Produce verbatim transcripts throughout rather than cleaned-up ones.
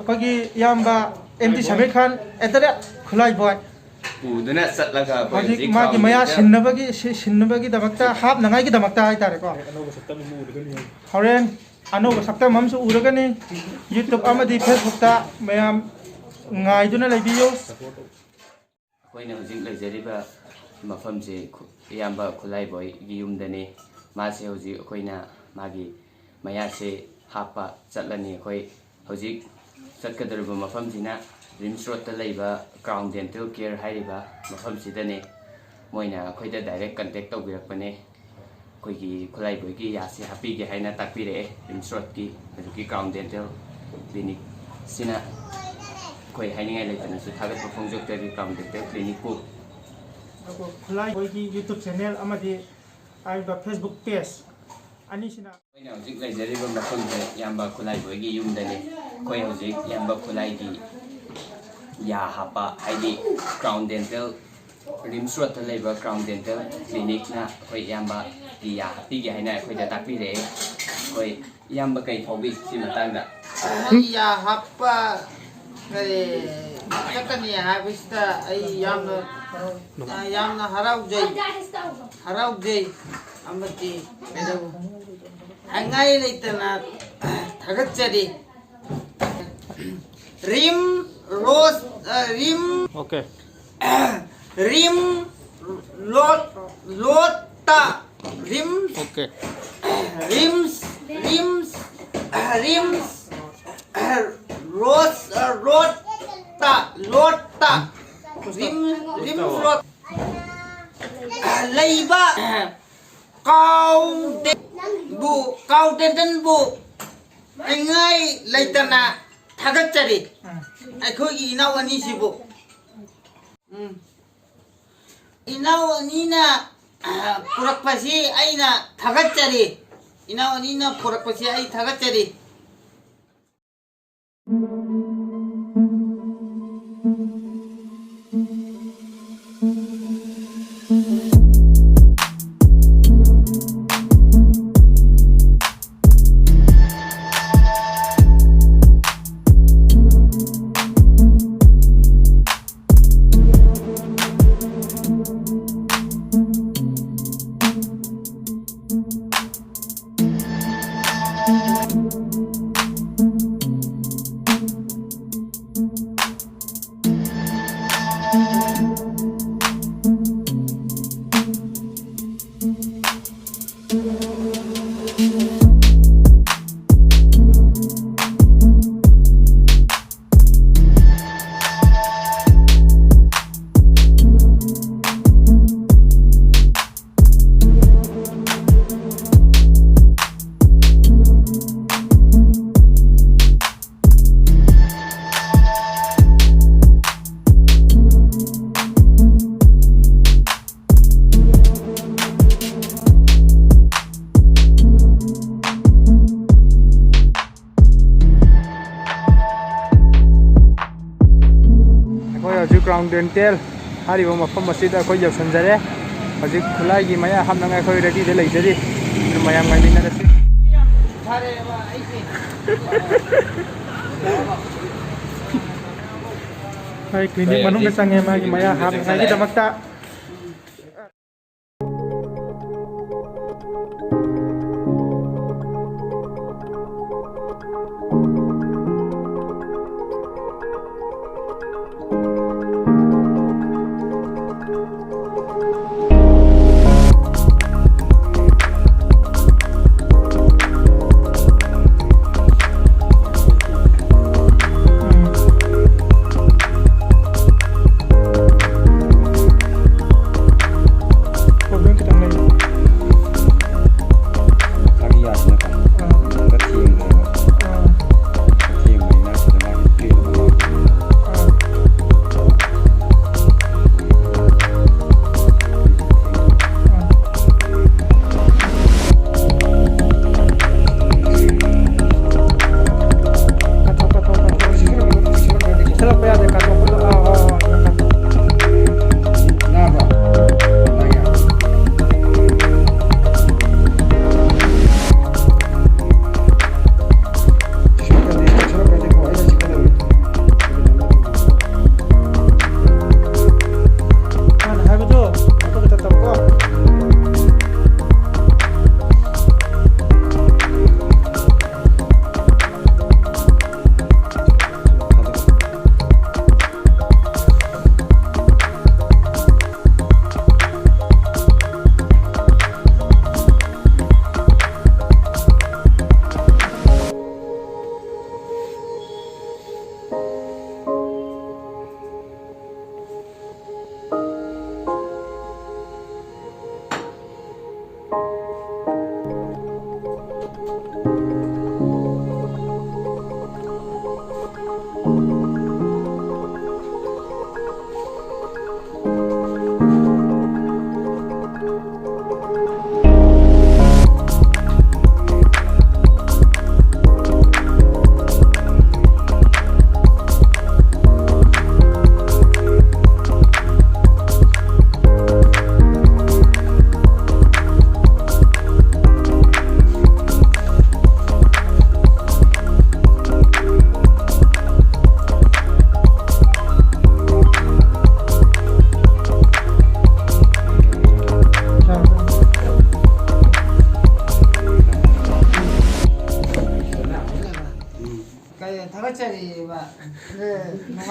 ꯑꯩꯈꯣꯏꯒꯤ ꯏꯌꯥꯝꯕ M D Samir Khan, at the rate ꯈꯨꯠꯂꯥꯏ ꯕꯣꯏ꯫ ꯄꯨꯗꯨꯅ ꯆꯠꯂꯒ ꯑꯩꯈꯣꯏ ꯍꯧꯖꯤꯛ ꯍꯧꯖꯤꯛ ꯃꯥꯒꯤ ꯃꯌꯥ ꯀꯥꯎꯟꯇꯔꯗ ꯁꯤꯟꯅꯕꯒꯤ ꯁꯤ- ꯁꯤꯟꯅꯕꯒꯤꯗꯃꯛꯇ, ꯍꯥꯞꯅꯉꯥꯏꯒꯤꯗꯃꯛꯇ ꯍꯥꯏꯇꯥꯔꯦꯀꯣ꯫ ꯑꯅꯧꯕ ꯁꯛꯇꯝ ꯑꯃ ꯎꯔꯒꯅꯤ꯫ ꯍꯣꯔꯦꯟ ꯑꯅꯧꯕ ꯁꯛꯇꯝ ꯑꯃꯁꯨ ꯎꯔꯒꯅꯤ꯫ YouTube ꯑꯃꯗꯤ Facebook ꯇ ꯃꯌꯥꯝ ꯉꯥꯏꯗꯨꯅ ꯂꯩꯕꯤꯌꯨ꯫ ꯑꯩꯈꯣꯏꯅ ꯍꯧꯖꯤꯛ ꯂꯩꯖꯔꯤꯕ ꯃꯐꯝꯁꯦ ꯈꯨ- ꯏꯌꯥꯝꯕ ꯈꯨꯠꯂꯥꯏꯕꯣꯏꯒꯤ ꯌꯨꯝꯗꯅꯤ꯫ ꯃꯥꯁꯦ ꯍꯧꯖꯤꯛ ꯑꯩꯈꯣꯏꯅ ꯃꯥꯒꯤ ꯃꯌꯥꯁꯦ ꯍꯥꯞꯄ ꯆꯠꯂꯅꯤ꯫ ꯑꯩꯈꯣꯏ ꯍꯧꯖꯤꯛ ꯆꯠꯀꯗꯧꯔꯤꯕ ꯃꯐꯝꯁꯤꯅ ꯔꯤꯝꯁ ꯔꯣꯗꯇ ꯂꯩꯕ ꯀ꯭ꯔꯥꯎꯟ ꯗꯦꯟꯇꯦꯜ ꯀꯦꯌꯔ ꯍꯥꯏꯔꯤꯕ ꯃꯐꯝꯁꯤꯗꯅꯤ꯫ ꯃꯣꯏꯅ ꯑꯩꯈꯣꯏꯗ ꯗꯥꯏꯔꯦꯛ ꯀꯟꯇꯦꯛ ꯇꯧꯕꯤꯔꯛꯄꯅꯦ꯫ ꯑꯩꯈꯣꯏꯒꯤ ꯈꯨꯠꯂꯥꯏꯕꯣꯏꯒꯤ ꯌꯥꯁꯦ ꯍꯥꯞꯄꯤꯒꯦ ꯍꯥꯏꯅ ꯇꯥꯛꯄꯤꯔꯛꯑꯦ꯫ ꯔꯤꯝꯁ ꯔꯣꯗꯀꯤ ꯍꯧꯖꯤꯛꯀꯤ ꯀ꯭ꯔꯥꯎꯟ ꯗꯦꯟꯇꯦꯜ ꯀ꯭ꯂꯤꯅꯤꯛꯁꯤꯅ ꯑꯩꯈꯣꯏ ꯍꯥꯏꯅꯤꯡꯉꯥꯏ ꯂꯩꯇꯅꯁꯨ ꯊꯥꯒꯠꯄ ꯐꯣꯡꯗꯣꯛꯆꯔꯤ ꯀ꯭ꯔꯥꯎꯟ ꯗꯦꯟꯇꯦꯜ ꯀ꯭ꯂꯤꯅꯤꯛꯄꯨ꯫ ꯑꯗꯨꯒ ꯈꯨꯠꯂꯥꯏꯕꯣꯏꯒꯤ YouTube ꯆꯦꯅꯦꯜ ꯑꯃꯗꯤ ꯍꯥꯏꯔꯤꯕ Facebook ꯄꯦꯖ ꯑꯅꯤꯁꯤꯅ ꯑꯩꯈꯣꯏꯅ ꯍꯧꯖꯤꯛ ꯂꯩꯖꯔꯤꯕ ꯃꯐꯝꯁꯦ ꯏꯌꯥꯝꯕ ꯈꯨꯠꯂꯥꯏꯕꯣꯏꯒꯤ ꯌꯨꯝꯗꯅꯤ꯫ ꯑꯩꯈꯣꯏ ꯍꯧꯖꯤꯛ ꯏꯌꯥꯝꯕ ꯈꯨꯠꯂꯥꯏꯒꯤ ꯌꯥ ꯍꯥꯞꯄ, ꯍꯥꯏꯗꯤ ꯀ꯭ꯔꯥꯎꯟ ꯗꯦꯟꯇꯦꯜ, ꯔꯤꯝꯁ ꯔꯣꯗꯇ ꯂꯩꯕ ꯀ꯭ꯔꯥꯎꯟ ꯗꯦꯟꯇꯦꯜ ꯀ꯭ꯂꯤꯅꯤꯛꯅ ꯑꯩꯈꯣꯏ ꯏꯌꯥꯝꯕꯒꯤ ꯌꯥ ꯍꯥꯞꯄꯤꯒꯦ ꯍꯥꯏꯅ ꯑꯩꯈꯣꯏꯗ ꯇꯥꯛꯄꯤꯔꯛꯑꯦ꯫ ꯑꯩꯈꯣꯏ ꯏꯌꯥꯝꯕ ꯀꯩ ꯐꯥꯎꯕꯤ ꯁꯤ ꯃꯇꯥꯡꯗ? ꯑꯩ ꯌꯥ ꯍꯥꯞꯄ ꯀꯔꯤ ꯆꯠꯀꯅꯤ ꯍꯥꯏꯕꯁꯤꯗ ꯑꯩ ꯌꯥꯝꯅ ꯌꯥꯝꯅ ꯍꯔꯥꯎꯖꯩ꯫ ꯍꯔꯥꯎꯖꯩ ꯑꯃꯗꯤ ꯀꯩꯗꯧ ꯍꯥꯏꯉꯥꯏ ꯂꯩꯇꯅ ꯊꯥꯒꯠꯆꯔꯤ꯫ ꯔꯤꯝ ꯔꯣꯁ ꯑ, ꯔꯤꯝ ꯑꯣꯀꯦ꯫ ꯔꯤꯝ ꯂꯣꯠ ꯂꯣꯠꯇ ꯔꯤꯝꯁ ꯑꯣꯀꯦ꯫ ꯔꯤꯝꯁ ꯔꯤꯝꯁ ꯔꯤꯝꯁ ꯔꯣꯁ ꯔꯣꯠꯇ ꯂꯣꯠꯇ ꯔꯤꯝ ꯔꯤꯝꯁ ꯔꯣꯠ ꯂꯩꯕ ꯀꯥꯎ ꯗꯦꯟꯕꯨ ꯀꯥꯎ ꯗꯦꯟꯇꯦꯜꯕꯨ ꯍꯥꯏꯉꯥꯏ ꯂꯩꯇꯅ ꯊꯥꯒꯠꯆꯔꯤ꯫ ꯑꯩꯈꯣꯏꯒꯤ ꯏꯅꯥꯎ ꯑꯅꯤꯁꯤꯕꯨ ꯎꯝ꯫ ꯏꯅꯥꯎ ꯑꯅꯤꯅ ꯄꯨꯔꯛꯄꯁꯤ ꯑꯩꯅ ꯊꯥꯒꯠꯆꯔꯤ꯫ ꯏꯅꯥꯎ ꯑꯅꯤꯅ ꯄꯨꯔꯛꯄꯁꯤ ꯑꯩ ꯊꯥꯒꯠꯆꯔꯤ꯫ ꯗꯦꯟꯇꯦꯜ ꯍꯥꯏꯔꯤꯕ ꯃꯐꯝ ꯑꯁꯤꯗ ꯑꯩꯈꯣꯏ ꯌꯧꯁꯟꯖꯔꯦ꯫ ꯍꯧꯖꯤꯛ ꯈꯨꯠꯂꯥꯏꯒꯤ ꯃꯌꯥ ꯍꯥꯞꯅꯉꯥꯏ ꯑꯩꯈꯣꯏ ꯔꯦꯗꯤꯗ ꯂꯩꯖꯔꯤ꯫ ꯑꯗꯨ ꯃꯌꯥꯝ ꯉꯥꯏꯃꯤꯟꯅꯔꯁꯤ꯫ ꯑꯩ ꯀ꯭ꯂꯤꯅꯤꯛ ꯃꯅꯨꯡꯗ ꯆꯪꯉꯦ, ꯃꯥꯒꯤ ꯃꯌꯥ ꯍꯥꯞꯅꯉꯥꯏꯒꯤꯗꯃꯛꯇ꯫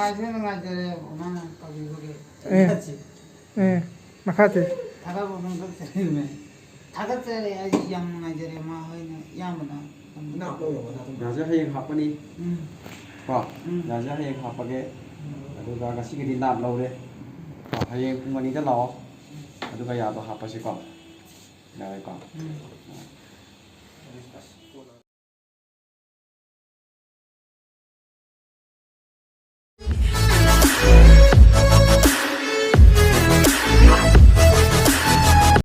ꯅꯨꯡꯉꯥꯏꯖꯔꯦ, ꯅꯨꯡꯉꯥꯏꯖꯔꯦ, ꯑꯣꯅꯥꯅ ꯀꯧꯕꯤꯕꯒꯤ꯫ ꯑꯦ꯫ ꯊꯥꯒꯠꯁꯤ꯫ ꯑꯦ, ꯃꯈꯥ ꯇꯤ꯫ ꯊꯥꯒꯠꯄ ꯐꯣꯡꯗꯣꯛꯆꯔꯤꯕꯅꯦ꯫ ꯊꯥꯒꯠꯆꯔꯤ, ꯑꯩ ꯌꯥꯝ ꯅꯨꯡꯉꯥꯏꯖꯔꯦ, ꯃꯥ ꯍꯣꯏꯅ ꯑꯌꯥꯝꯕꯅ ꯑꯗꯨꯝ ꯅꯥꯞ ꯂꯧꯔꯕ ꯅꯠꯇ꯭ꯔꯣ? ꯌꯥꯖ ꯍꯌꯦꯡ ꯍꯥꯞꯄꯅꯤ꯫ ꯎꯝ꯫ ꯀꯣ? ꯎꯝ꯫ ꯌꯥꯖ ꯍꯌꯦꯡ ꯍꯥꯞꯄꯒꯦ꯫ ꯎꯝ꯫ ꯑꯗꯨꯒ ꯉꯁꯤꯒꯤꯗꯤ ꯅꯥꯞ ꯂꯧꯔꯦ꯫ ꯀꯣ? ꯍꯌꯦꯡ ꯄꯨꯡ ꯑꯅꯤꯗ ꯂꯥꯛꯑꯣ꯫ ꯑꯗꯨꯒ ꯌꯥꯗꯣ ꯍꯥꯞꯄꯁꯤꯀꯣ꯫ ꯌꯥꯔꯦꯀꯣ? ꯎꯝ꯫